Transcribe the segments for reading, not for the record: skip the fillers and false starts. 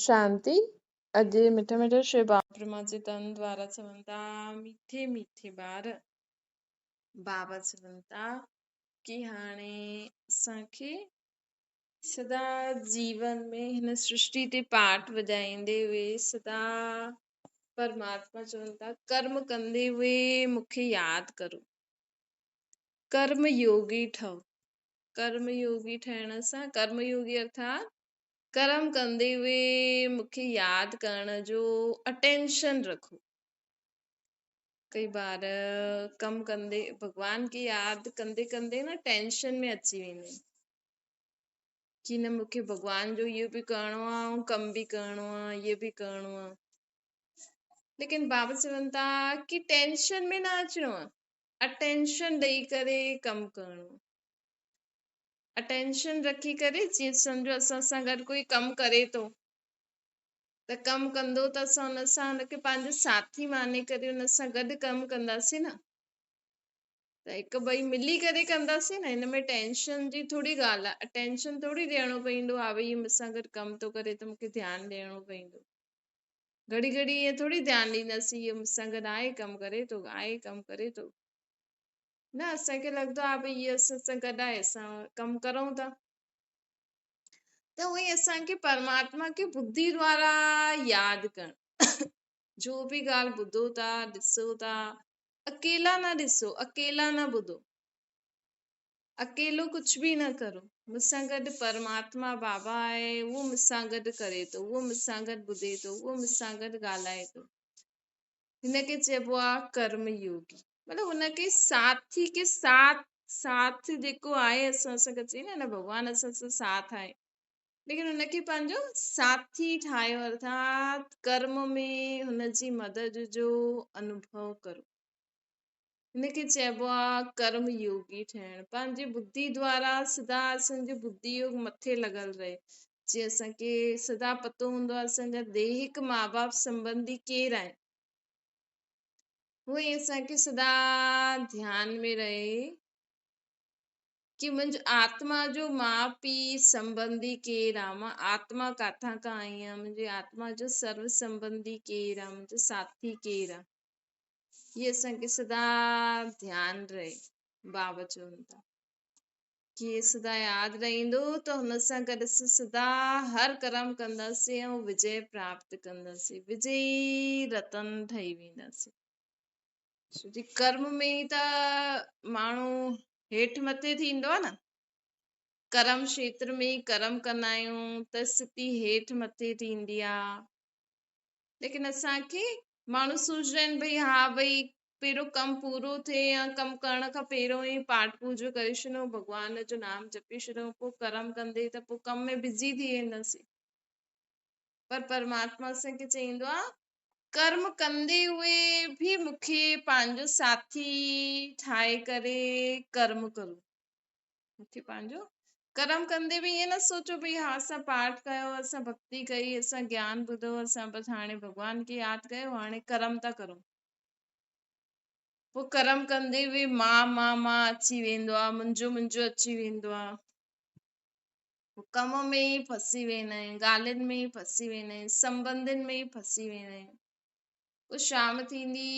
شانتي. اڄ مٺا مٺا شو بابا جي تن دوارا چون ٿا ميٺي ميٺي ٻار بابا چون ٿا ڪي هاڻي اسان کي سدا جيون ۾ هن سرشٽي تي پاٺ وڄائيندي هئي سدا پرماتما چون ٿا ڪرم ڪندي هئي مون کي ياد ڪرو ڪرم يوگي ٺهو ڪرم يوگي ٺهڻ سان ڪرم يوگي ارٿات ڪرم ڪندي هئي مون کي ياد ڪرڻ جو اٽينشن رکو. ڪئي بار ڪم ڪندي ڀڳوان کي ياد ڪندي ڪندي نه ٽينشن ۾ اچي ويندا آهن ڪي نه مون کي ڀڳوان جو اهو به ڪرڻو آهي ۽ ڪم به ڪرڻو آهي اهو به ڪرڻو آهي ليڪن بابا چون ٿا ڪي ٽينشن ۾ نه اچڻو آهي اٽينشن ڏئي ڪري ڪم ڪرڻو آهي اٽينشن رکي ڪري جيئن سمجهو اسان سان گڏ ڪوئي ڪم ڪري ٿو ته ڪم ڪندو ته اسان ان سان ان کي پنهنجو ساٿي ماني ڪري ان سان گڏ ڪم ڪنداسين نه ته هڪ ٻئي ملي ڪري ڪنداسين نه هن ۾ ٽينشن جي ٿوري ڳالهه آهي اٽينشن ٿوري ڏيڻو پوندو ها ڀئي هي مون سان گڏ ڪم ٿو ڪري ته مون کي ڌيان ڏيڻو پوندو گهڙي گهڙي ائين ٿوري ڌيان ڏينداسين هي مون سان گڏ آهي ڪم ڪري ٿو آهي ڪم ڪري ٿو نه اسان کي لڳندو آهي ڀئي هي اسان سان گڏ آهي اسان ڪم ڪرون ٿا ته اهي اسان کي پرماتما کي ٻڌي دوارا ياد ڪرڻ جو به ڳالهه ٻڌو ٿا ڏسو ٿا اڪيلا نه ڏسو اڪيلا نه ٻڌو اڪيلو ڪجهه به نه ڪرو مون سان گڏ پرماتما بابا آهي اهو مون سان گڏ ڪري ٿو اهو مون سان گڏ ٻڌي ٿو اهو مون سان گڏ ڳالهائي ٿو هن کي چئبو آهي ڪرم يوگي مطلب هن کي ساٿي کي ساٿ ساٿ جيڪو آهي اسان سان گڏ چئي نه ڀڳوان اسان سان ساٿ آهي ليڪن هن کي پنهنجو ساٿي ٺاهيو ارٿات ڪرم ۾ هن جي مدد جو انوڀو ڪرو هن کي چئبو آهي ڪرم يوگي ٺهڻ پنهنجي ٻڌي دوارا سدا اسان جو ٻڌي يوگ مٿي لڳل رهي جيئن اسان کي سدا پتو هوندو آهي اسان جا ديهڪ ماء باپ سنبنڌي ڪير آهن اهو ئي اسان کي سدا ڌيان ۾ رهي ڪي منهنجو آتما جو ماء پيء سنبنڌي ڪير آهي مان آتما ڪاٿان کان آئي آهيان منهنجي آتما جو سرو سنبنڌي ڪير آهي منهنجو ساٿي ڪير آهي هي اسان کي سدا ڌيان رهي بابا چون ٿا کي سدا ياد رهندو ته هن سان گڏ اسين سدا هر ڪرم ڪنداسين ۽ وجي پراپت ڪنداسين، وجئي رتن ٺهي وينداسين. ڇو جي ڪرم ۾ ئي ته ماڻهو هيٺ مٿي ٿيندو آهي نه. ڪرم کيتر ۾ ئي ڪرم ڪندا آهيون ته اسٿتي هيٺ مٿي ٿيندي آهي. ليڪن اسان کي ماڻهو سوچدا آهن ڀئي ها ڀئي پهريون ڪم پورو ٿئي يا ڪم ڪرڻ کان پهريون ئي پاٺ پوڄو ڪري ڇڏيون ڀڳوان جو نام جپي ڇڏيون پوء ڪرم ڪندي ته پوء ڪم ۾ بزي ٿي وينداسين پر پرماتما اسان کي چئيندو آ ڪرم ڪندي هئي به مون کي پنهنجو ساٿي ٺاهي ڪري ڪرم ڪرو مون کي پنهنجو ڪرم ڪندي به ائين نه سوچو ڀئي ها اسان پاٺ ڪيو اسان ڀڳتي ڪئي اسان گيان ٻڌو اسان بس هاڻي ڀڳوان کي ياد ڪيو هاڻي ڪرم ٿا ڪرون پوء ڪرم ڪندي به مان مان مان اچي ويندو آ منهنجو منهنجو اچي ويندو آ پوء ڪم ۾ ئي ڦسي ويندا آهيون ڳالهين ۾ ئي ڦسي ويندا آهيون سنبنڌين ۾ ئي ڦسي ويندا آهيون پوء شام ٿيندي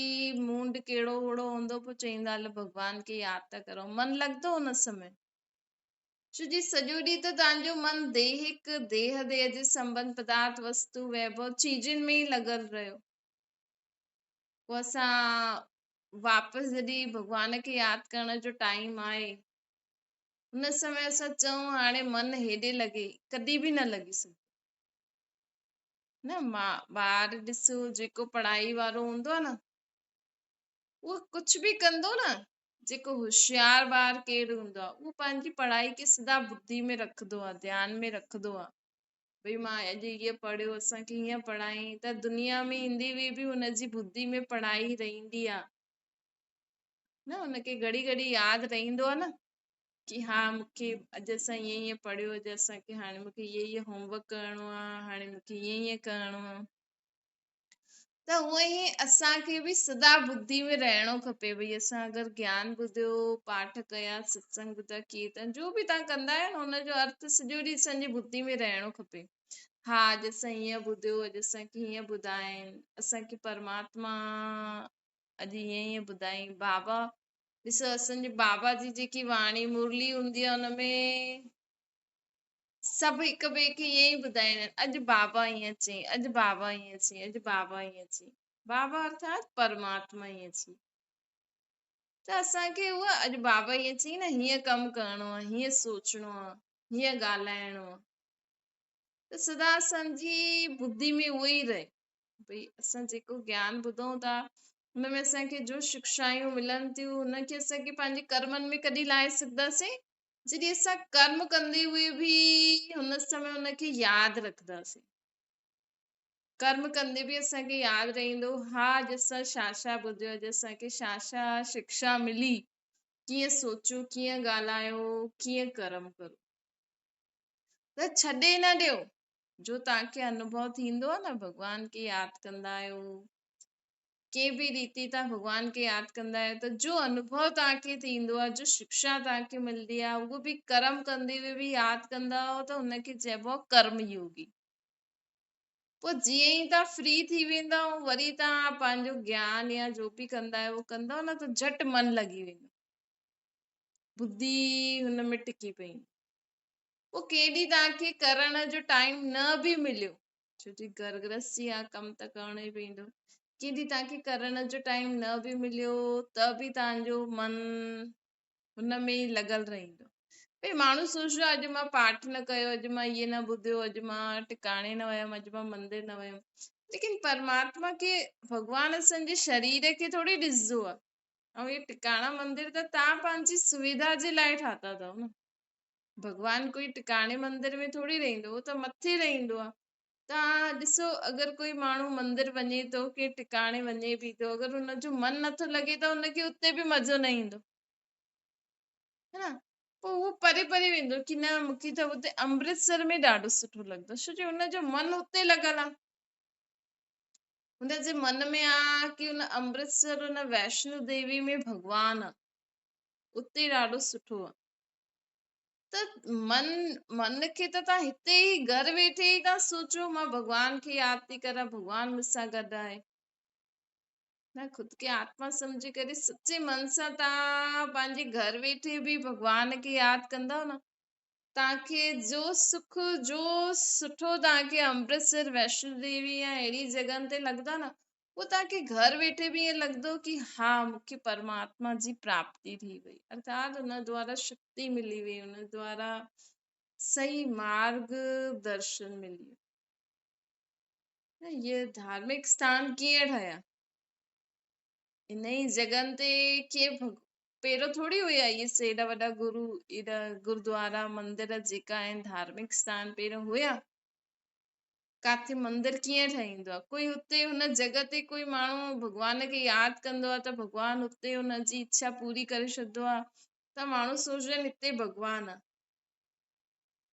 مونڊ ڪهڙو هوڙو هوندو پوء چئيندا هل ڀڳوان کي ياد ٿا ڪرون من لڳندو ان سمي ڇو جي سڄو ڏينهن ته توهان جو من ديهڪ ديهه ديهه جي سنبنڌ پدارٿ وستو ويڀو چيزن ۾ ئي لڳل رهيو پوء اسان واپس جڏهن ڀڳوان کي ياد ڪرڻ جو ٽائيم آهي ان سمي اسان چئون هاڻي من هيڏي لڳي ڪڏهن به نه لڳي سگهندو نه مان ٻار ڏسو جيڪو پڙهائي وارو هوندو آهي نه اهو ڪجهه به ڪندو نه جيڪو هوشيار ٻار ڪير هوندو آهي اهو پنهنجي پڙهائي کي سدا ٻڌي ۾ رکندو آهي ڌيان ۾ رکندو آهي ڀئي مان اڄ هيء پڙهيو اسان کي هيئن پڙهائين ته دنيا ۾ ايندي هئي به هن جي ٻڌي ۾ پڙهائي رهندي آهي نه هن کي گهڙي گهڙي ياد رهندو آهي نه ڪي ها مون کي اڄ اسان ائين ائين پڙهيو اڄ اسان کي هاڻي مون کي هيء هيء هوم ورڪ ڪرڻو آهي هاڻي مون کي ائين ائين ڪرڻو آهي ته هونئن ئي اسان کي به سدا ٻڌي ۾ رهڻو کپي ڀئي اسان اگر گيان ٻڌيو پاٺ ڪيا ستسنگ ٻڌا ڪيرتن جو به تان ڪندا آهيو نه ان جو ارٿ سڄو ڏينهن اسان جي ٻڌي ۾ رهڻو کپي. ها اڄ اسان هيئن ٻڌيو، اڄ اسان کي هيئن ٻڌائين، اسان کي پرماتما اڄ هيئن هيئن ٻڌائين. بابا ڏسو اسان جي بابا جي جيڪي واڻي مرلي هوندي آهي ان ۾ سڀ هڪ ٻئي کي ائين ئي ٻڌائيندا آهن، اڄ بابا ائين چئين، اڄ بابا ائين چئين، اڄ بابا ائين چئين. بابا ارٿات پرماتما ائين چئين. ته اسان کي اها اڄ بابا ائين چئين نه، هيئن ڪم ڪرڻو آهي، هيئن سوچڻو آهي، هيئن ڳالهائڻو آهي، ته سدا اسان جي ٻڌي ۾ اهو ئي رهي. ڀئي اسان جيڪو گيان ٻڌون ٿا ان ۾ اسان کي جو شڪشايون ملن ٿيون ان کي اسان کي پنهنجي ڪرمن ۾ ڪڏهن لاهي سگهنداسين؟ جڏهن اسان ڪرم ڪندي هئي به هن سمي ان کي ياد رکنداسين. ڪرم ڪندي به اسان کي ياد رهندو، ها اڄ اسان ڇا ڇا ٻڌيو، اڄ اسان کي ڇا ڇا شڪشا ملي، ڪيئن سوچو، ڪيئن ڳالهايو، ڪيئن ڪرم ڪرو. ته ڇڏي نه ڏيو. جو توهان کي انوڀو ٿيندو آهي نه، ڀڳوان کي ياد ڪندا آهيو، ڪنهن به ريتي توهان ڀڳوان کي ياد ڪندا آهيو ته جو انوڀو توهان کي ٿيندو آهي، جو شڪشا توهان کي ملندي آهي، اهو به ڪرم ڪندي هئي به ياد ڪندا آهيو ته هن کي چئبو آهي ڪرم يوگي. پوء جيئن ئي توهان فري ٿي ويندا ۽ وري توهان پنهنجو گيان يا جو به ڪندا آهيو اهو ڪندؤ نه ته جهٽ من لڳي ويندو، ٻڌي هن ۾ ٽڪي پئي. پوء ڪنهن ڏينهن توهان کي ڪرڻ جو ٽائيم نه به مليو، ڇو جي گهر گرهستي آ، ڪم ته ڪرڻو ئي پوندو، ڪنهن ڏينهن توهان کي ڪرڻ جو ٽائيم نه به مليو ته به توهان جو من هن ۾ ئي لڳل رهندو. ڀئي ماڻهو سوچندو آهي اڄ مان پاٺ نه ڪيو، اڄ مان اهي نه ٻڌيو، اڄ مان ٽڪاڻي نه ويم، اڄ مان مندر نه ويم، ليڪن پرماتما کي ڀڳوان اسان جي شرير کي ٿوري ڏسندو آهي. ۽ اهي ٽڪاڻا مندر ته توهان پنهنجي سويڌا جي لاءِ ٺاتا اٿو نه. ڀڳوان ڪوئي ٽڪاڻي مندر ۾ ٿوري رهندو، هو ته مٿي رهندو آهي. توهان ڏسو اگر ڪوئي ماڻهو مندر وڃي ٿو، ڪنهن ٽڪاڻي وڃي به ٿو، اگر هن جو من نٿو لڳي ته هن کي اتي به مزو نه ايندو، ہے نه؟ پوءِ هو پري پري ويندو ڪي نه مون کي ته اتي امرتسر ۾ ڏاڍو سٺو لڳندو، ڇو جو هن جو من اتي لڳل آهي. هن جي من ۾ آ ڪي هن امرتسر، هن ويشنو ديوي ۾ ڀڳوان آ، اتي ڏاڍو سٺو آ. ته من کي ته توهان هتي ئي گهر ويٺي ئي توهان سوچو مان ڀڳوان کي ياد ٿي ڪران، ڀڳوان مون سان گڏ آهي. نه خود کي آتما سمجهي ڪري سچي من سان توهان پنهنجي گهر ويٺي به ڀڳوان کي ياد ڪندؤ نه، توهان کي جو سک جو سٺو توهان کي امرتسر، ويشنو ديوي يا اهڙي جڳهن تي لڳندا نه، اهو توهان کي گهر ويٺي به ائين لڳندو ڪي ها مون کي پرماتما جي پراپتي ٿي وئي، ارٿات ان دوارا شڪتي ملي وئي، ان دوارا صحيح مارگ درشن ملي ويو. نه اهي ڌارمڪ اسٿان ڪيئن ٺهيا؟ ان ئي جڳهن تي ڪي پهريون ٿوري هيا اهي ايڏا وڏا گرو، ايڏا گردوارا مندر جيڪا آهن ڌارمڪ اسٿان پهريون هيا؟ ڪاٿي مندر ڪيئن ٺهيندو آهي؟ ڪوئي اتي هن جڳهه تي ڪوئي ماڻهو ڀڳوان کي ياد ڪندو آهي ته ڀڳوان اتي هن جي اڇا پوري ڪري ڇڏندو آهي ته ماڻهو سوچندا آهن هتي ڀڳوان آهي،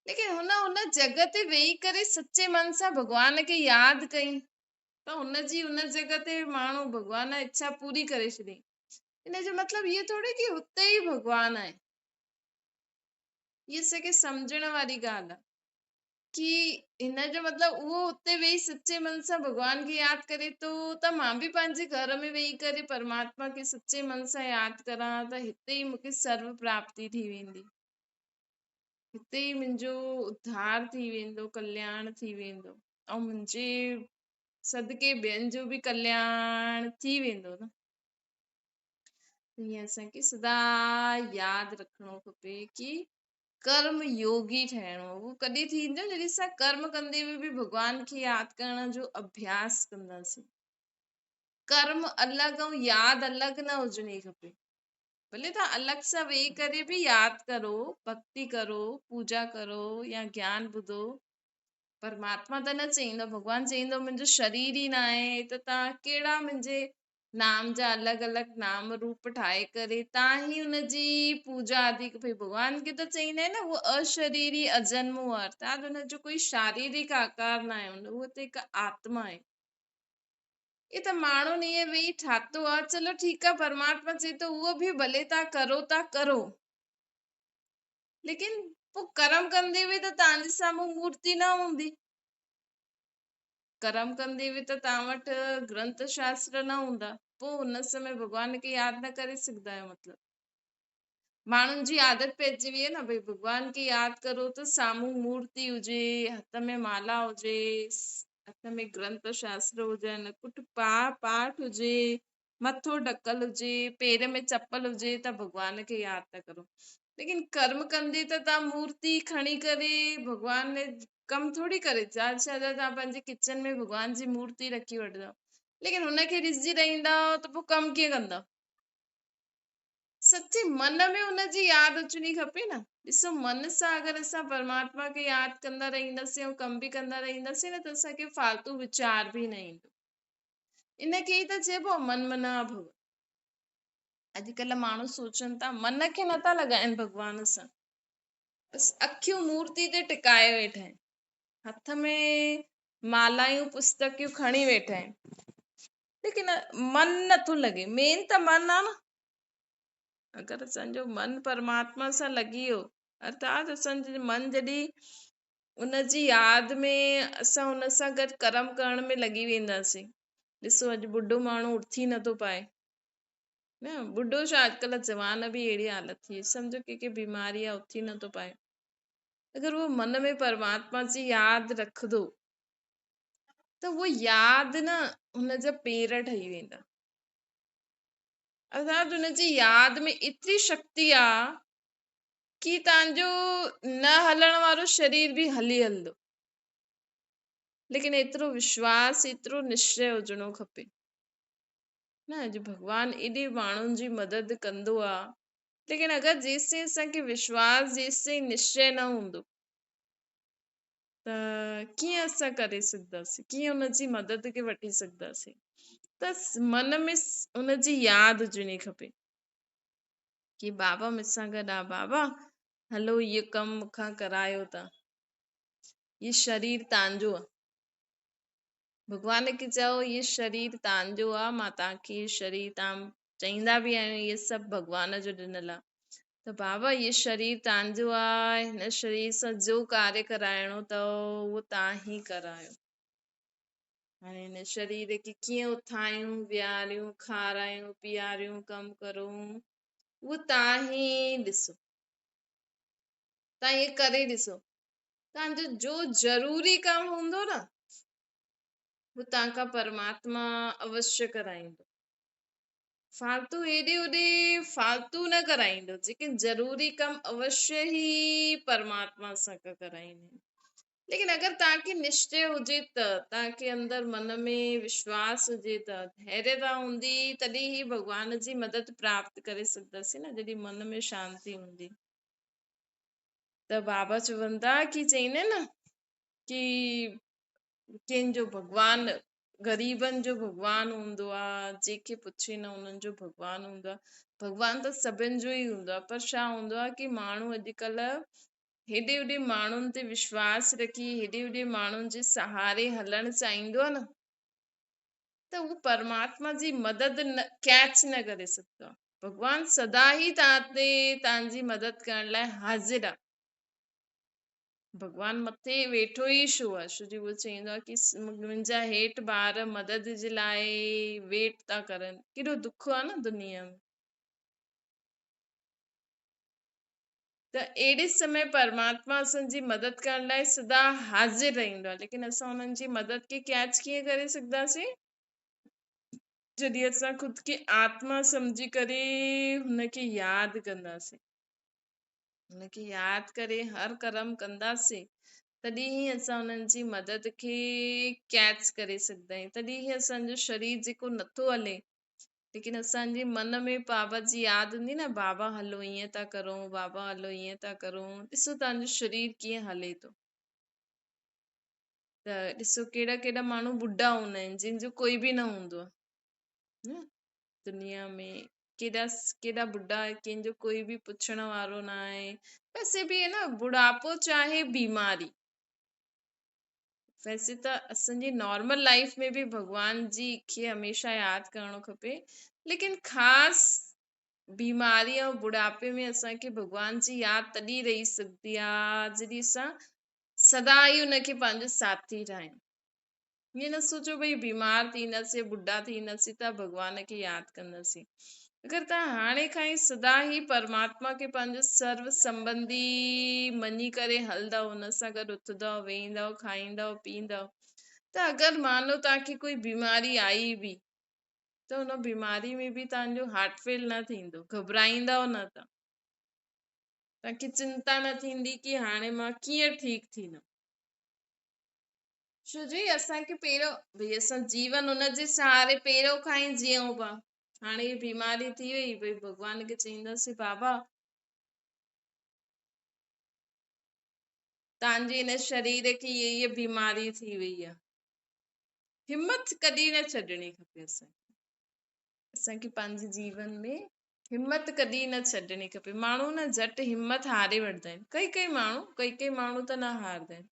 ليڪن هن هن جڳهه تي ويهي ڪري سچي من سان ڀڳوان کي ياد ڪئي ته هن جي هن جڳهه تي ماڻهو ڀڳوان اڇا پوري ڪري ڇڏي. ان جو مطلب اهو ٿوري ڪي هتي ئي ڀڳوان آهي. هي اسان کي سمجهڻ واري ڳالهه آهي ڪي هن جو مطلب اهو اتي ويهي سچي من سان ڀڳوان کي ياد ڪري ٿو ته مان به پنهنجي گهر ۾ ويهي ڪري پرماتما کي سچي من سان ياد ڪران ته هتي ئي مون کي سرو پراپتي ٿي ويندي، هتي ئي منهنجو اڌار ٿي ويندو، ڪلياڻ ٿي ويندو ۽ منهنجي صدقي ٻين جو به ڪلياڻ ٿي ويندو نه. ائين اسان کي سدا ياد رکڻو کپي ڪي ڪرم يوگي ٺهڻو اهو ڪڏهن ٿيندو جڏهن اسان ڪرم ڪندي به ڀڳوان کي ياد ڪرڻ جو اڀياس ڪنداسين. ڪرم الڳ ۽ ياد الڳ نه هجڻي کپي. ڀلي توهان الڳ سان ويهي ڪري به ياد ڪرو، ڀڳتي ڪرو، پوڄا ڪرو يا گيان ٻڌو، پرماتما ته نه چئيندو، ڀڳوان چئيندو منهنجو شرير ئي نه آهي ته توهان ڪهڙا منهنجي نام جا الڳ الڳ نام روپ ٺاهي ڪري توهان ئي ان جي پوڄا آدي ڀئي ڀڳوان کي ته چئيندا آهن نه اهو اشريري اجنمو آهي، ارٿات ان جو ڪوئي شاريرڪ آڪار نه آهي، اهو ته هڪ آتما آهي. اهي ته ماڻهن ائين ويهي ٺاتو آهي، چلو ٺيڪ آهي پرماتما چئي ٿو اهو به ڀلي توهان ڪرو ٿا ڪرو، ليڪن پوء ڪرم ڪندي به ته توهان جي سامهون مورتي نه هوندي. ڪرم ڪندي به ته توهان وٽ گرنٿ شاستر نه هوندا، پوء ان سمي ڀڳوان کي ياد نه ڪري سگهندا آهيو. مطلب ماڻهن جي عادت پئجي وئي آهي نه، ڀئي ڀڳوان کي ياد ڪرو ته سامهون مورتي هجي، هٿ ۾ مالا هجي، هٿ ۾ گرنٿ شاستر هجن، ڪجهه پاٺ هجي، مٿو ڍڪل هجي، پير ۾ چپل هجي ته ڀڳوان کي ياد ٿا ڪرو. ليڪن ڪرم ڪندي ته توهان مورتي کڻي ڪري ڀڳوان ڪم ٿوري ڪري، چار ڇهه هزار توهان پنهنجي ڪچن ۾ ڀڳوان جي مورتي رکي وٺندؤ، ليڪن هن کي ڏسجي رهندؤ ته پوء ڪم ڪيئن ڪندؤ؟ سچي من ۾ ان جي ياد اچڻي کپي نه. ڏسو من سان اگر اسان پرماتما کي ياد ڪندا رهنداسين ۽ ڪم به ڪندا رهنداسين نه ته اسان کي فالتو ويچار به نه ايندو. ان کي ئي ته چئبو آهي من منا ڀو. اڄڪلهه ماڻهو سوچن ٿا من کي نٿا لڳائن ڀڳوان سان، بس اکيون مورتي تي ٽڪائي ويٺا آهن، هٿ ۾ مالايون پستڪيون کڻي ويٺا آهن، ليڪن من نٿو لڳي. مين ته من آ نه. اگر اسان جو من پرماتما سان لڳي ويو، ارٿات اسان جو من جڏهن ان جي ياد ۾ اسان ان سان گڏ ڪرم ڪرڻ ۾ لڳي وينداسين. ڏسو اڄ ٻڍو ماڻهو اٿي نٿو پائي نه، ٻڍو ڇا اڄڪلهه جوان به اهڙي حالت ٿي وئي، سمجهو ڪنهن کي بيماري آ اٿي نٿو پائي، اگر اهو من ۾ پرماتما جي ياد رکندو ته اهو ياد نه هن جا پير ٺهي ويندا. ارٿات هن جي ياد ۾ ايتري شڪتي آ ڪي تانجو نه هلڻ وارو شرير به هلي هلندو، ليڪن ايترو وشواس ايترو نشچي هجڻو کپي نه. اڄ ڀڳوان ايڏي ماڻهن جي مدد ڪندو آ، ليڪن اگر جيستائين اسان کي وشواس جيستائين نشچي نه هوندو ته ڪيئن اسان ڪري سگهنداسين، ڪيئن ان جي مدد کي وٺي سگهنداسين. ته من ۾ ان جي ياد هجڻي کپي ڪي بابا مون سان گڏ آ، بابا هلو اهو ڪم مون کان ڪرايو ٿا، هي شرير تانجو آ. ڀڳوان کي چئو هي شرير تانجو آ، مان تانکي هي شرير تان چئيندا به آهيون هي سڀ ڀڳوان جو ڏنل آ، ته بابا هي شرير تانجو آ، هن شرير سان جو ڪاريه ڪرائڻو اٿو اهو تان ئي ڪرايو. هاڻي هن شرير کي ڪيئن اٿايون، ويهاريون، کارايون، پياريون، ڪم ڪرون، اهو تان ئي ڏسو، تان ائين ڪري ڏسو. تان جو جو ضروري ڪم هوندو نه اهو تان کان پرماتما اوشيه ڪرائيندو. فالتو هيڏي هوڏي فالتو نه ڪرائيندو، جيڪي ضروري ڪم اوشيه ئي پرماتما سان ڪرائيندو. ليڪن اگر توهان کي نشچي هجي ته، توهان کي اندر من ۾ وشواس هجي ته، ڌيريتا هوندي، تڏهن ئي ڀڳوان جي مدد پراپت ڪري سگهنداسين نه، جڏهن من ۾ شانتي هوندي. ته بابا چون ٿا ڪي چئين نه ڪي ڪنهن جو ڀڳوان غريبن جو ڀڳوان هوندو آ، جنهن کي پڇي نه انهن جو ڀڳوان هوندو آ. ڀڳوان ته سڀن جو ئي هوندو آ، پر ڇا هوندو آ ڪي ماڻهو اڄڪلهه هيڏي هوڏي ماڻهن تي وشواس رکي هيڏي هوڏي ماڻهن جي سهاري هلڻ چاهيندو آ نه، ته هو پرماتما جي مدد نه ڪيچ نه ڪري سگهندو آ. ڀڳوان سدا ئي توهان تي توهان جي مدد ڪرڻ لاء حاضر آ. ڀڳوان مٿي ويٺو ئي ڇو آ؟ ڇو جو اهو چئيندو آ ڪي منهنجا هيٺ ٻار مدد جي لاء ويٽ ٿا ڪرن. ڪيڏو دک آ نه دنيا ۾. ته اهڙي سمي پرماتما اسان جي مدد ڪرڻ لاء سدا حاضر رهندو آ، ليڪن اسان انهن جي مدد کي ڪيچ ڪيئن ڪري سگهنداسين؟ جڏهن اسان خود کي آتما سمجهي ڪري هن کي ياد ڪنداسين، هن کي ياد ڪري هر ڪرم ڪنداسين، تڏهن ئي اسان انهن جي مدد کي ڪيچ ڪري سگهندا آهيون. تڏهن ئي اسان جو شرير جيڪو نٿو هلي، ليڪن اسان جي من ۾ بابا جي ياد هوندي نه، بابا هلو ائين ٿا ڪرون، بابا هلو ائين ٿا ڪرون، ڏسو توهان جو شرير ڪيئن هلي ٿو. ته ڏسو ڪهڙا ڪهڙا ماڻهو ٻڍا هوندا آهن جن جو ڪوئي به نه هوندو آهي نه دنيا ۾، ڪيڏا ڪيڏا ٻڍا ڪنهن جو ڪوئي به پڇڻ وارو نه آهي. ويسي به نه ٻڍاپو چاهي بيماري، ويسي ته اسان جي نارمل لائف ۾ به ڀڳوان جي کي هميشه ياد ڪرڻو کپي، ليڪن خاص بيماري ۽ ٻڍاپي ۾ اسان کي ڀڳوان جي ياد تڏهن رهي سگهندي آهي جڏهن اسان سدا ئي ان کي پنهنجو ساٿي ٺاهيون. ائين نه سوچو ڀئي بيمار ٿينداسين، ٻڍا ٿينداسين ته ڀڳوان کي ياد ڪنداسين. اگر توهان هاڻي کان ئي سدا ئي پرماتما کي پنهنجو سرو سنٻنڌي مڃي ڪري هلندؤ، ان سان گڏ اٿندؤ، ويهندؤ، کائيندؤ، پيئندؤ ته اگر مانو توهان کي ڪوئي بيماري آئي به ته ان بيماري ۾ به توهان جو هارٽ فيل نه ٿيندو، گهٻرائيندؤ نه توهان، توهان کي چنتا نه ٿيندي ڪي هاڻي مان ڪيئن ٺيڪ ٿيندم. ڇو جو اسان کي پهريون ڀئي اسان جيون ان جي سهاري پهريون کان ئي جيئون پيا. هاڻي هي بيماري ٿي وئي ڀئي ڀڳوان کي چئينداسين بابا توهان جي هن شرير کي هيء هيء بيماري ٿي وئي آهي. همت ڪڏهن نه ڇڏڻي کپي اسان کي. اسان کي پنهنجي جيون ۾ همت ڪڏهن نه ڇڏڻي کپي. ماڻهو نه جهٽ همت هاري وٺندا آهن. ڪئي ڪئي ماڻهو، ڪئي ڪئي ماڻهو ته نه هاردا آهن.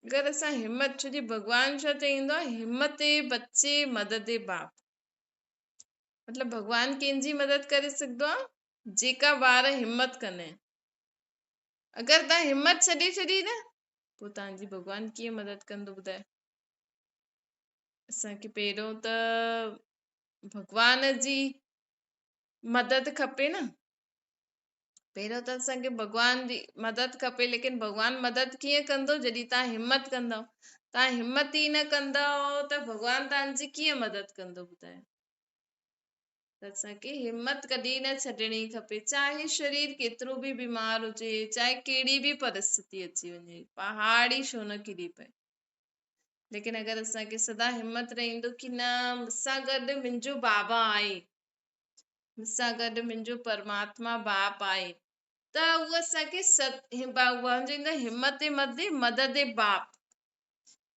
اگر اسان همت، ڇو جي ڀڳوان ڇا چئيندو آهي، همت بچي مدد باپ. مطلب ڀڳوان ڪنهن جي مدد ڪري سگهندو آهي؟ جيڪا ٻار همت ڪندا آهن. اگر توهان همت ڇڏي ڇڏي نه، پوء توهان جي ڀڳوان ڪيئن مدد ڪندو ٻڌايو؟ اسان کي پهريون ته ڀڳوان جي مدد کپي نه. پهريون ته اسان کي ڀڳوان جي مدد کپي، ليڪن ڀڳوان مدد ڪيئن ڪندو؟ جڏهن توهان همت ڪندؤ. توهان همت ئي نه ڪندؤ ته ڀڳوان توهان جي ڪيئن مدد ڪندو ٻڌايو؟ ته اسان کي همت ڪڏهن نه ڇڏڻي کپي، چاهي شرير ڪيترو به بيمار هجي، چاهي ڪهڙي به پرسٿتي اچي وڃي، پهاڙ ئي ڇو نه ڪري پئي، ليڪن اگر اسان کي سدا همت رهندو ڪي نه مون سان گڏ منهنجو بابا آهي، مون سان گڏ منهنجو پرماتما باپ آهي، ته هو اسان کي ڀڳوان چوندو همت مدي مدد باپ.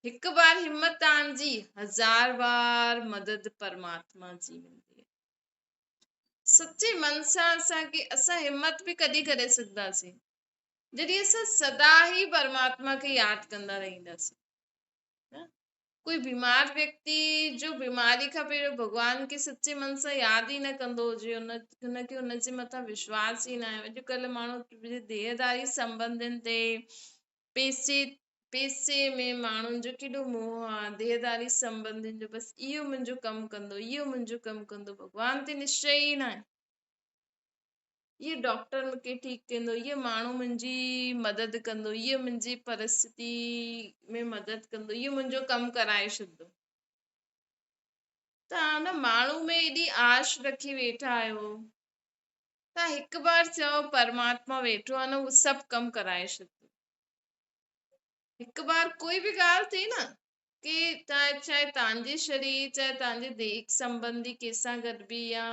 هڪ بار همت توهان جي، هزار بار مدد پرماتما جي ملندي آهي. سچي من سان اسان کي اسان همت به ڪڏهن ڪري سگهنداسين؟ جڏهن اسان سدا ئي پرماتما کي ياد ڪندا رهنداسين. ڪوئي بيمار ويڪتي جو بيماري کان پهريون ڀڳوان کي سچي من سان ياد ئي نه ڪندو هجي، ان کي ان جي مٿان وشواس ئي نه آهي. اڄڪلهه ماڻهو ديهداري سنٻنڌين تي پيسي ۾ ماڻهن جو ڪيڏو موهه آهي، ديهداري سنٻنڌين جو، بس اهو منهنجو ڪم ڪندو، اهو منهنجو ڪم ڪندو، ڀڳوان تي نشچي ئي نه آهي. اهو ڊاڪٽر مون کي ٺيڪ ڪندو، اهو ماڻهو منهنجي مدد ڪندو، اهو منهنجي پرسٿتي ۾ مدد ڪندو، اهو منهنجو ڪم ڪرائي ڇڏندو. توهان ان ماڻهو ۾ ايڏي آش رکي ويٺا آهيو، توهان هڪ بار چئو پرماتما ويٺو آهي نه، اهو سڀ ڪم ڪرائي ڇڏندو. هڪ بار ڪوئي به ڳالهه ٿي نه ڪي چاهي توهان جي شرير، چاهي توهان جي ديهڪ سنٻنڌي ڪنهن سان گڏ به يا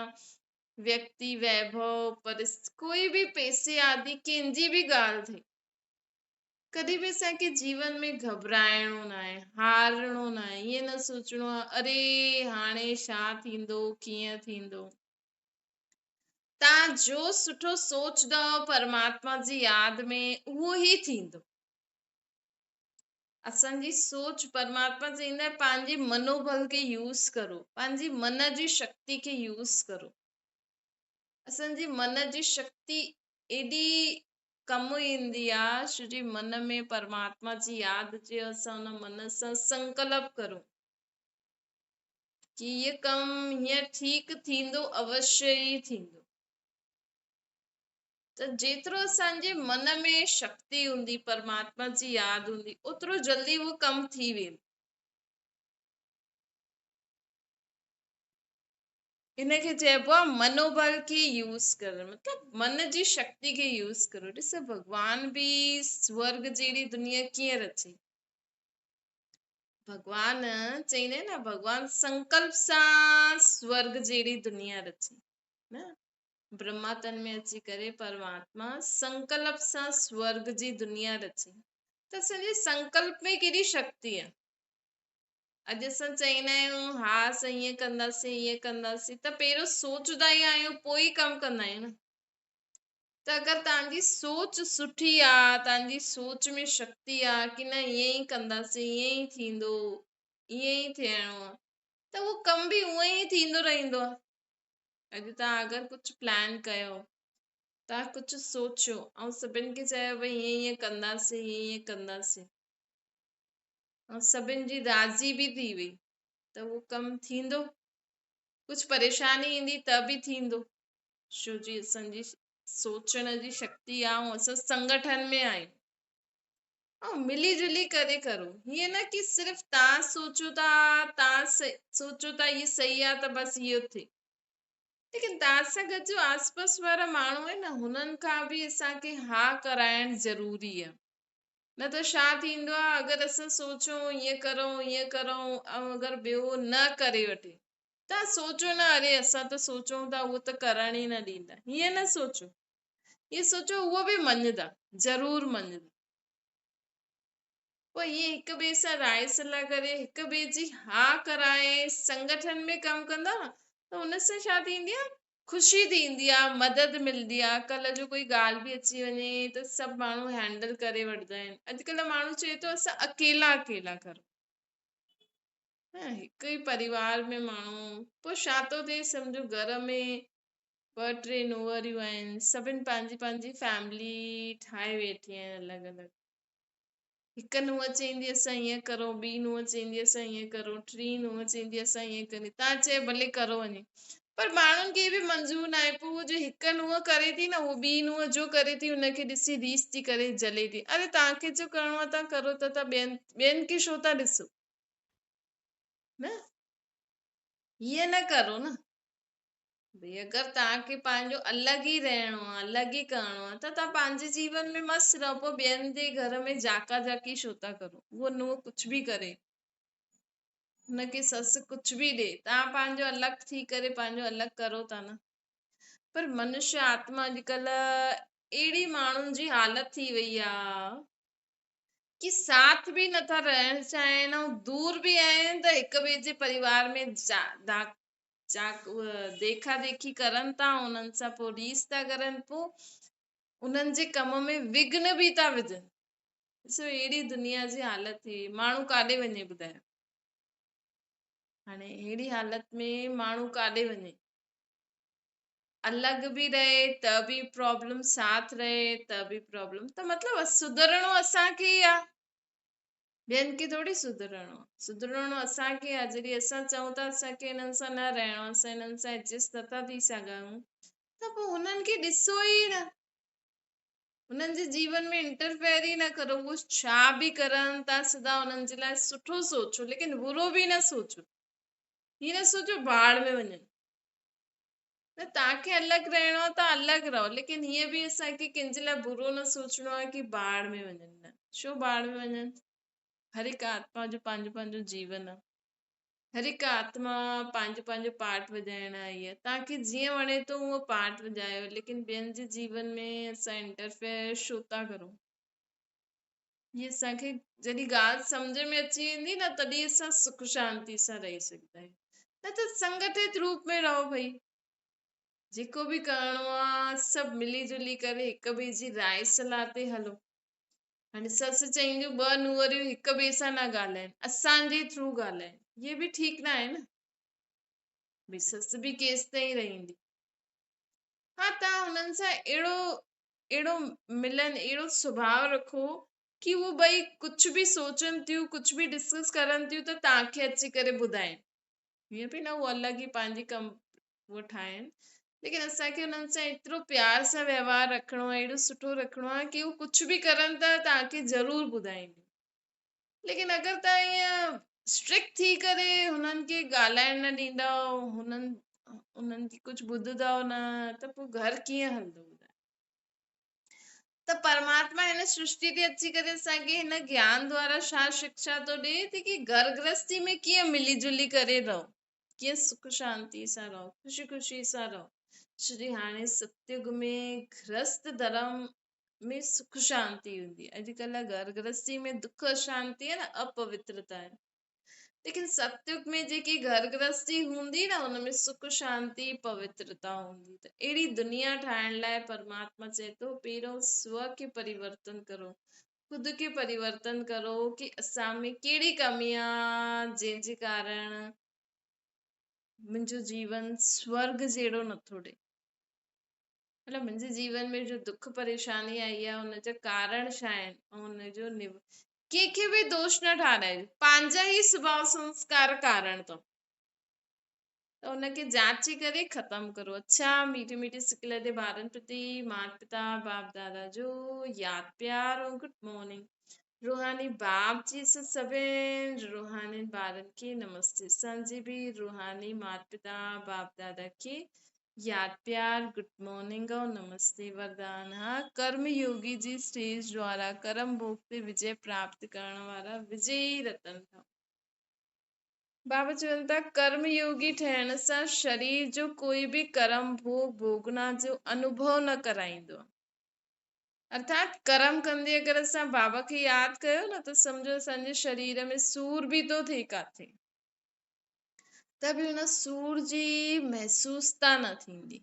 ويڪتي، ويڀو، پرست، ڪوئي به پئسي آدي ڪنهن جي به ڳالهه ٿئي، ڪڏهن به اسان کي جيون ۾ گهٻرائڻو ناهي، هارڻو ناهي، ائين نه سوچڻو آهي اري هاڻي ڇا ٿيندو، ڪيئن ٿيندو. توهان جو سٺو سوچندؤ پرماتما جي ياد ۾ اهو ئي ٿيندو. اسان جي سوچ پرماتما چئيندا آهي پنهنجي منوبل کي يوز ڪرو، پنهنجي من جي شڪتي کي يوز ڪرو. اسان جي من جي شڪتي ايڏي ڪم ايندي آ، ڇو جي من ۾ پرماتما جي ياد اچي اسان ان من سان سنڪلپ ڪرون ڪي هي ڪم هيئن ٺيڪ ٿيندو، اوشي ئي ٿيندو. ته جيترو اسان جي من ۾ شڪتي هوندي، پرماتما جي ياد هوندي، اوترو جلدي اهو ڪم ٿي ويندو. ان کي چئبو آهي منوبل کي يوز ڪرڻ، مطلب من جي شڪتي کي يوز ڪرو. ڏس ڀڳوان به سورگ جهڙي دنيا ڪيئن رچي. ڀڳوان چئيندا آهن نه، ڀڳوان سنڪلپ سان سورگ جهڙي دنيا رچي نه. برهما تن ۾ اچي ڪري پرماتما سنڪلپ سان سورگ جي دنيا رچي ته اسان جي سنڪلپ ۾ ڪيڏي شڪتي آهي. اڄ اسان چئيندا آهيون ها اسان ائين ڪنداسين ائين ڪنداسين ته پهريون سوچدا ئي آهيون پوء ئي ڪم ڪندا آهيون نه. ته اگر توهان جي سوچ سٺي آ، توهان جي سوچ ۾ شڪتي آ ڪي نه ائين ئي ڪنداسين، ائين ئي ٿيندو، ائين ئي ٿيڻو آ، ته اهو ڪم به اونئن ئي ٿيندو رهندو آ. اڄ توهان اگر ڪجهه پلان ڪيو، توهان ڪجهه سوچيو ۽ سڀن کي چيو ڀئي ائين ائين ڪنداسين، ائين ائين ڪنداسين، ۽ سڀن جي راضي به ٿي وئي ته اهو ڪم ٿيندو. ڪجهه پريشاني ايندي ته به ٿيندو. ڇو جي اسان جي سوچڻ جي شڪتي آ ۽ اسان سنگٺن ۾ آهيون ۽ ملي جلي ڪري ڪرو. هيئن نه ڪي صرف تان سوچو ٿا، تان سوچو ٿا هي صحيح آ ته بس اهو ٿئي. ليڪن تان سان گڏ جو آس پاس وارا ماڻهو آهن نه هنن کان به اسان کي ها ڪرائڻ ضروري آ. نه ته ڇا ٿيندو آ اگر اسان سوچون ائين ڪرون ائين ڪرون ۽ اگر ٻيو نه ڪري وٺي تان سوچو نه اري اسان ته سوچون ٿا اهو ته ڪرڻ ئي نه ڏيندا. هيئن نه سوچو، هيئن سوچو اهو به مڃدا، ضرور مڃدا. پوء ائين هڪ ٻئي سان راء صلاح ڪري هڪ ٻئي جي ها ڪرائي سنگٺن ۾ ڪم ڪندا ته ان سان ڇا ٿيندي آ خوشي ٿيندي آ، مدد ملندي آ، ڪلهه جو ڪوئي ڳالهه به اچي وڃي ته سڀ ماڻهو هينڊل ڪري وٺندا آهن. اڄڪلهه ماڻهو چئي ٿو اسان اڪيلا اڪيلا ڪرون. نه هڪ ئي پريوار ۾ ماڻهو پوء ڇا ٿو ٿئي سمجهو گهر ۾ ٻه ٽي نوئريون آهن سڀن پنهنجي پنهنجي فيملي ٺاهي ويٺي آهن الڳ الڳ. هڪ نونهن چئيندي اسان ائين ڪرون، ٻي نونهن چئيندي اسان ائين ڪرون، ٽين نونهن چئيندي اسان ائين ڪرون، تان چئي ڀلي ڪرو وڃي. پر ماڻهن کي به منظور ناهي، پوء هو جو هڪ نونهن ڪري ٿي نه هو ٻي نونهن جو ڪري ٿي ان کي ڏسي ريس ٿي ڪري جلي ٿي. اري تان کي جو ڪرڻو آهي تان ڪرو ته تان ٻين ٻين کي ڇو ٿا ڏسو نه هيئن نه ڪرو نه. ڀئي اگر توهان کي پنهنجو الڳ ئي رهڻو آهي الڳ ئي ڪرڻو آهي ته توهان پنهنجي جيون ۾ مست رهو پوء ٻين جي گهر ۾ جاڪا جاڪي ڇو ٿا ڪرو. اهو نونهن ڪجهه به ڪري هن کي سس ڪجهه به ڏي توهان پنهنجو الڳ ٿي ڪري پنهنجو الڳ ڪرو ٿا نه. پر منشي آتما اڄڪلهه اهڙي ماڻهن جي حالت ٿي وئي آهي ڪي ساٿ به نٿا رهڻ چاهين ۽ دور به آهن ته هڪ ٻئي جي پريوار ۾ ديکا ديکي ڪرن ٿا انهن سان پوء ريس ٿا ڪرن پوء انهن جي ڪم ۾ وگهن به ٿا وجهن. ڏسو اهڙي دنيا جي حالت ٿي وئي ماڻهو ڪاڏي وڃي ٻڌايو هاڻي اهڙي حالت ۾ ماڻهو ڪاڏي وڃي. الڳ به رهي ته به پرابلم ساٿ رهي ته به پرابلم ته مطلب سڌرڻو اسان کي ئي آ ٻين کي ٿوري سڌرڻو آ. سڌرڻو اسان کي آ. جڏهن اسان چئون ٿا اسان کي هنن سان نه رهڻو آ، اسان هنن سان ايڊجسٽ نٿا ٿي سگهون ته پوء هنن کي ڏسو ئي نه. هنن جي جيون ۾ انٽرفيئر ئي نه ڪرو. اهو ڇا به ڪرن ٿا سدا هنن جي لاء سٺو سوچو ليڪن برو به نه سوچو. هي نه سوچو ڀاڙ ۾ وڃن. نه توهان کي الڳ رهڻو آهي ته الڳ رهو ليڪن هيئن به اسان کي ڪنهن جي لاء برو نه سوچڻو آهي ڪي ڀاڙ ۾ وڃن نه ڇو ڀاڙ ۾ وڃن هر هڪ آتما جو پنهنجو پنهنجو جيون آهي هر هڪ آتما پنهنجو پنهنجو پارٽ وڄائڻ آئي آهي توهان کي جيئن وڻي ٿو اهو پارٽ وڄايو ليڪن ٻين جي جيون ۾ اسان انٽرفيئر ڇو ٿا ڪرون. هي اسان کي جڏهن ڳالهه سمجهه ۾ اچي ويندي نه تڏهن اسان سک شانتي سان رهي سگهندا آهيون نه ته سنگٺت روپ ۾ رهو ڀئي جيڪو به ڪرڻو آ سڀ ملي جلي ڪري هڪ ٻئي جي راء صلاح تي هلو. هاڻي سس چئينديون ٻه نونهريون هڪ ٻئي سان نه ڳالهائين اسان جي ٿرو ڳالهائين هي به ٺيڪ نه آهي نه ڀئي سس به ڪيستائين رهندي. ها تان هنن سان اهڙو اهڙو ملن اهڙو سڀاء رکو ڪي هو ٻئي ڪجهه به سوچن ٿيون ڪجهه به ڊسڪس ڪرن ٿيون ته توهان کي اچي ڪري ٻڌائين هيئن به نه هو الڳ ئي پنهنجي ڪم اهو ٺاهين ليڪن اسان کي انهن سان ايترو پيار سان وهنوار رکڻو آهي اهڙو سٺو رکڻو آهي ڪي هو ڪجهه به ڪرن ٿا توهان کي ضرور ٻڌائينديون ليڪن اگر توهان ائين اسٽرڪٽ ٿي ڪري هنن کي ڳالهائڻ نه ڏيندؤ هنن انهن جي ڪجهه ٻڌندؤ نه ته پوء گهر ڪيئن هلندو ٻڌايو. ته پرماتما هن سرشتي تي اچي ڪري اسان کي هن گيان دوارا ڇا شڪشا ٿو ڏئي ته ڪي گهر گرهستي ۾ ڪيئن ملي جلي ڪري رهو ڪيئن سک شانتي سان رهو خوشي خوشي سان رهو. ڇو جي هاڻي ستيگ ۾ گرهست ڌرم ۾ سک شانتي هوندي. اڄڪلهه گهر گرهستي ۾ دک اشانتي آهي نه اپوترتا آهي. ليڪن ستيگ ۾ جيڪي گهر گرهستي هوندي نه ان ۾ سک شانتي پوترتا هوندي. ته اهڙي دنيا ٺاهڻ لاء پرماتما چئي ٿو پهريون سو کي پريورتن ڪرو، خود کي پريورتن ڪرو ڪي اسان ۾ ڪهڙي ڪمي آ جنهن جي ڪارڻ منهنجو جيون سورگ جهڙو نٿو ڏئي. مطلب منهنجي جيون ۾ جو دک پريشاني آئي آهي ان جا ڪارڻ ڇا آهن ۽ ان جو ڪنهن کي به دوش نه ٺهرائجو، پنهنجا ئي سڀاء سنسڪار ڪارڻ اٿو، ته ان کي جاچي ڪري ختم ڪرو. اڇا ميٺي ميٺي سڪيلڌي ٻارن پرتي مات پتا باپ دادا جو ياد پيار ۽ گڊ مارننگ. روحاني باپ جي اسان سڀن روحانين ٻارن کي نمستي. اسان جي به روحاني مات پتا باپ دادا کي ياد پيار گڊ مارننگ ۽ نمستي. وردان ها ڪرم يوگي جي اسٽيج دوارا ڪرم ڀوڳ تي وجي پراپت ڪرڻ وارا وجئي رتن ٺهو. بابا چون ٿا ڪرم يوگي ٺهڻ سان شرير جو ڪوئي به ڪرم ڀوڳ ڀوڳنا جو انوڀو نه ڪرائيندو آهي. ارٿات ڪرم ڪندي اگر اسان بابا کي ياد ڪيو نه ته سمجهو اسان جي شرير ۾ سور به ٿو ٿئي ڪاٿي ته به ان سور جي محسوستا نه ٿيندي.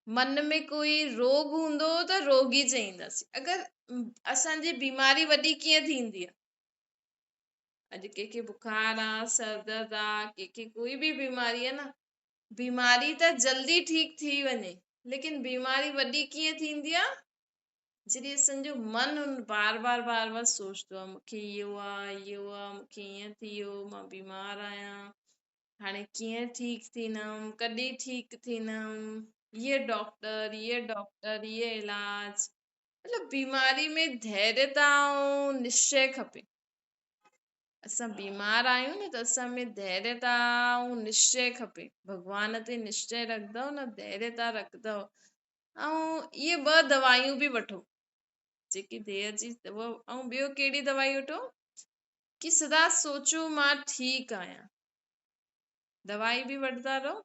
من ۾ ڪوئي روڳ هوندو ته روڳي چئينداسين. اگر اسان جي بيماري وڏي ڪيئن ٿيندي آهي؟ اڄ ڪنهن کي بخار آ، سر درد آ، ڪنهن کي ڪوئي به بيماري آ نه، بيماري ته جلدي ٺيڪ ٿي وڃي، ليڪن بيماري وڏي ڪيئن ٿيندي آ؟ جڏهن اسان جو من ان بار بار بار بار سوچندو آ مون کي اهو آ اهو آ مون کي ائين ٿي ويو، مان بيمار آهيان، هاڻي ڪيئن ٺيڪ ٿيندم، ڪڏهن ٺيڪ ٿيندم، هيء ڊاڪٽر هيء ڊاڪٽر هيء علاج، مطلب بيماري ۾ ڌيريتا ۽ نشچي کپي. اسان بيمار آهيون نه ته اسان ۾ ڌيريتا ۽ نشچي کپي. ڀڳوان تي نشچي رکندؤ نه، ڌيريتا رکندؤ ۽ اهي ٻه دوائيون به وٺو جيڪي ديهه جي ۽ ٻيو ڪهڙي دوائي وٺو ڪي سدا سوچو مان ٺيڪ آهيان. دوائي به وٺندا رهو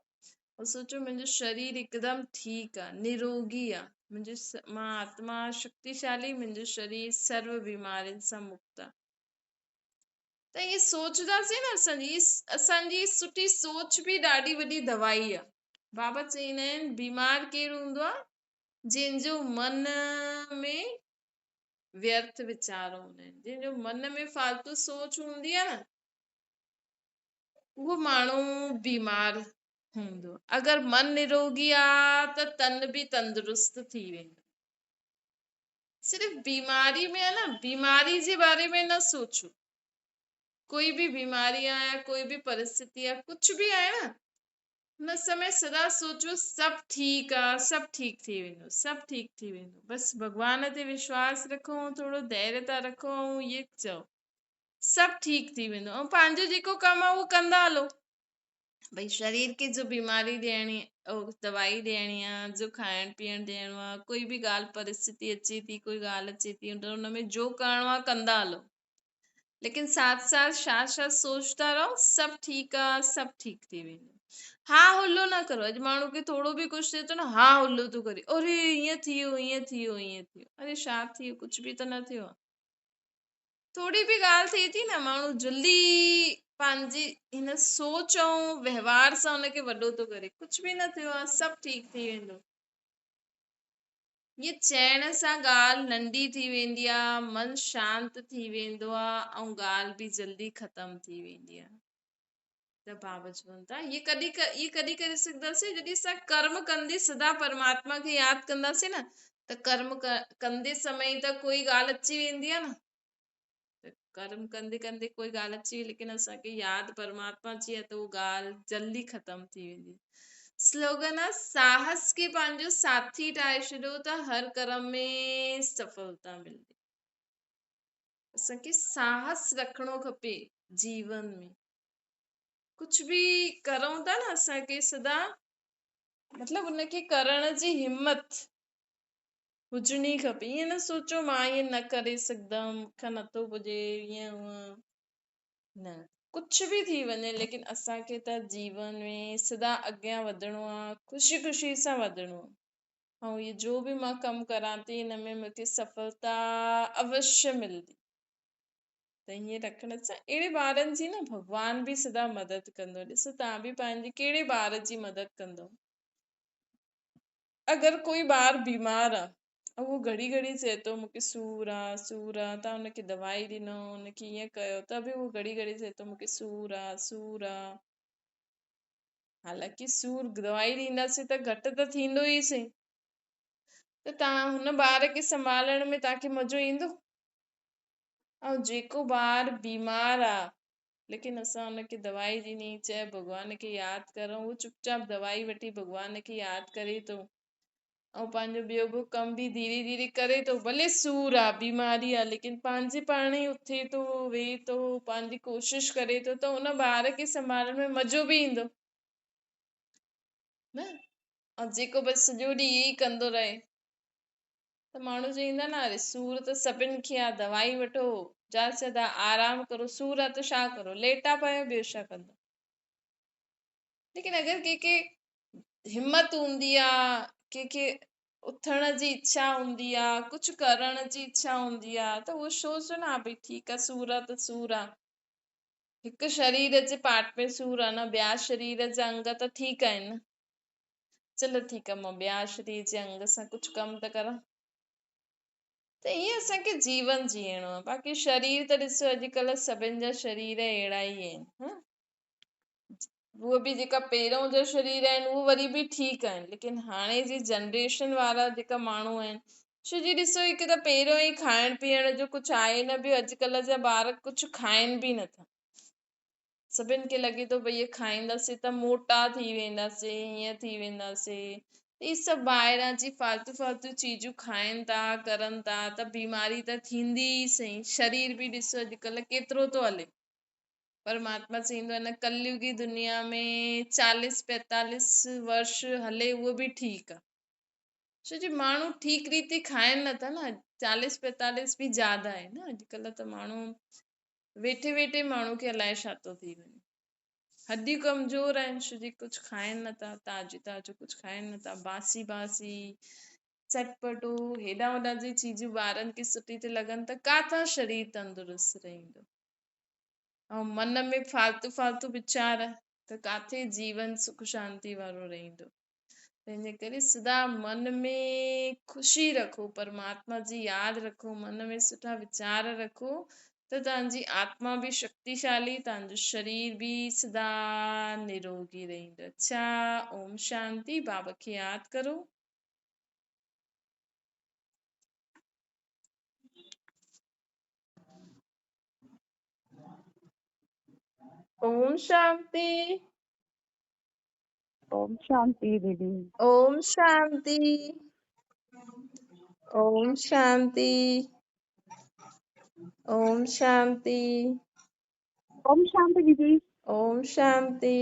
۽ سوچو منهنجو شرير هڪدم ٺيڪ آ، نروڳي آ، منهنجو مان آتما شڪتيشالي، منهنجو شرير سرو بيمارين سان مڪت آ. ته ائين سوچنداسين نه اسان جي سٺي سوچ به ڏاڍي وڏي دوائي آ. بابا چئيندا آهن بيمار ڪير هوندو آ؟ جنهن جو من ۾ ويرٿ ويچار هوندا آهن، جنهن جو من ۾ فالتو سوچ هوندي آ نه، اهو ماڻهو بيمار هوندو. اگر من نروڳي آ ته تن به تندرست ٿي ويندو. صرف بيماري ۾ آ نه، بيماري جي باري ۾ نه سوچو. ڪوئي به بيماري آ يا ڪوئي به پرستتي آ، ڪجهه به آهي نه، ان سمي سدا سوچو سڀ ٺيڪ آ، سڀ ٺيڪ ٿي ويندو، سڀ ٺيڪ ٿي ويندو. بس ڀڳوان تي وشواس رکو ۽ ٿورو ڌيريتا رکو ۽ اهي چئو سڀ ٺيڪ ٿي ويندو ۽ پنهنجو جيڪو ڪم آهي اهو ڪندا هلو. ڀئي شرير کي جو بيماري ڏيڻي دوائي ڏيڻي آ، جو کائڻ پيئڻ ڏيڻو آ، ڪوئي به ڳالهه پرستتي اچي ٿي، ڪوئي ڳالهه اچي ٿي ته ان ۾ جو ڪرڻو آ ڪندا هلو، ليڪن ساٿ ساٿ شا شا سوچتا رهو سڀ ٺيڪ آ، سڀ ٺيڪ ٿي ويندو. ها هلو نه ڪرو. اڄ ماڻهو کي ٿورو به ڪجهه ٿئي ٿو نه، ها هلو ٿو ڪري، اري ائين ٿي ويو ائين ٿي ويو ائين ٿي ويو، اري ڇا ٿي ويو، ڪجهه به ته نه ٿيو آ. ٿوري به ڳالهه ٿئي ٿي نه، ماڻهو جلدي پنهنجي هن سوچ ۽ وهنوار سان ان کي وڏو ٿو ڪري. ڪجهه به نه ٿيو آهي، سڀ ٺيڪ ٿي ويندو. ائين چئڻ سان ڳالهه ننڍي ٿي ويندي آهي، من شانت ٿي ويندو آهي ۽ ڳالهه به جلدي ختم ٿي ويندي آهي. ته بابا چون ٿا هي ڪڏهن هي ڪڏهن ڪري سگهنداسين جڏهن اسان ڪرم ڪندي سدا پرماتما کي ياد ڪنداسين نه، ته ڪرم ڪندي سمي ته ڪوئي ڳالهه اچي ويندي آهي نه، ته ڪرم ڪندي ڪندي ڪوئي ڳالهه اچي وئي ليڪن اسان کي ياد پرماتما جي آهي ته اها ڳالهه جلدي ختم ٿي ويندي. سلوگن آهي ساهس کي پنهنجو ساٿي ٺاهي ڇڏيو ته هر ڪرم ۾ سڦلتا ملندي. اسان کي ساهس رکڻو کپي جيون ۾، ڪجهه به ڪرون ٿا نه اسان کي سدا مطلب ان کي ڪرڻ جي همت هجڻي کپي. ائين نه سوچو مان ائين نه ڪري سگهندم، مون کان نٿو پڄي، ائين هونئن نه، ڪجهه به ٿي وڃي ليڪن اسان کي ته جيون ۾ سدا اڳيان وڌڻو آ، خوشي خوشي سان وڌڻو آ. ۽ هي جو به مان ڪم ڪران ٿي ان ۾ مون کي سڦلتا اوشيه ملندي. ته ائين رکڻ سان اهڙي ٻارن جي نه ڀڳوان به سدا مدد ڪندو. ڏسو توهان به پنهنجي ڪهڙي ٻار جي مدد ڪندو. اگر ڪوئي ٻار بيمار آ ۽ اهو گهڙي گهڙي چئي ٿو مون کي سور آ سور آ، توهان ان کي دوائي ڏنو ان کي ائين ڪيو ته به اهو گهڙي گهڙي چئي ٿو مون کي سور آ سور آ. حالانڪه سور دوائي ڏينداسين ته گهٽ ته ٿيندو ئي سهي. ته توهان هن ٻار کي سنڀالڻ ۾ توهان کي مزو ايندو؟ ऐं जेको ॿार बीमार आहे लेकिन असां हुनखे दवाई ॾिनी, चए भॻवान खे यादि करूं, उहो चुपचाप दवाई वठी भॻवान खे यादि करे थो ऐं पंहिंजो ॿियो बि कमु बि धीरे धीरे करे थो, भले सूर आहे, बीमारी आहे, लेकिन पंहिंजे पाण ई उथे थो, वेहे थो, पंहिंजी कोशिशि करे थो, त उन ॿार खे संभालण में मज़ो बि ईंदो न। ऐं जेको बसि सॼो ॾींहुं इहो ई कंदो रहे त माण्हू चईंदा न, अरे सूर त सभिनि खे आहे, दवाई वठो, ज़्यादा से ज़्यादा आराम करो, सूर आहे त छा करो, लेटा पियो, ॿियो छा कंदो। लेकिन अगरि कंहिंखे हिमत हूंदी आहे, कंहिंखे उथण जी इच्छा हूंदी आहे, कुझु करण जी इच्छा हूंदी आहे, त उहो सोचो न, हा भई ठीकु आहे, सूर आहे त सूर आहे, हिकु शरीर जे पार्ट में सूर आहे न, ॿिया शरीर जा अंग त ठीकु आहिनि न, चलो ठीकु आहे, मां ॿिया शरीर जे अंग सां कुझु कमु त करां। त ईअं असांखे जीवन जीअणो आहे। बाक़ी शरीर त ॾिसो अॼुकल्ह सभिनि जा शरीर अहिड़ा ई आहिनि, हा, उहे बि जेका पहिरियों जा शरीर आहिनि उहे वरी बि ठीकु आहिनि, लेकिन हाणे जी जनरेशन वारा जेका माण्हू आहिनि, छो जी ॾिसो हिकु त पहिरियों ई खाइण पीअण जो कुझु आहे न, ॿियो अॼुकल्ह जा ॿार कुझु खाइनि बि नथा, सभिनि खे लॻे थो भई इहे खाईंदासीं त मोटा थी वेंदासीं, हीअं थी वेंदासीं, इहे सभु ॿाहिरां जी फालतू फालतू चीजूं खाइनि था, करनि था, त बीमारी त थींदी ई सही। शरीर बि ॾिसो अॼुकल्ह केतिरो थो हले, परमात्मा चईंदो आहे न कलयुगी दुनिया में 40-45 वर्ष हले उहो बि ठीकु आहे, छो जो माण्हू ठीकु रीति खाइनि नथा न, 40-45 बि ज़्यादा आहे न, अॼुकल्ह त माण्हू वेठे वेठे माण्हू खे अलाए छा थो थी वञे, हॾियूं कमज़ोर आहिनि, छो जो कुझु खाइनि नथा, ताज़ो ताज़ो कुझु खाइनि नथा, बासी बासी चटपटो हेॾां होॾां जी चीजूं ॿारनि खे सुठी थी लॻनि त किथां शरीर तंदुरुस्त रहींदो। ऐं मन में फालतू फालतू वीचार त किथे जीवन सुख शांति वारो रहींदो। तंहिंजे करे सदा मन में ख़ुशी रखो, परमात्मा जी यादि रखो, मन में सुठा वीचार रखो, त तव्हांजी आत्मा बि शक्तिशाली, तव्हांजो शरीर बि सदा निरोगी रहींदो। अच्छा, ओम शांति। बाबा खे यादि करो। ओम शांति। ओम शांति दीदी। ओम शांति। ओम शांति। ओम शांति। ओम शांति दीदी। ओम शांति।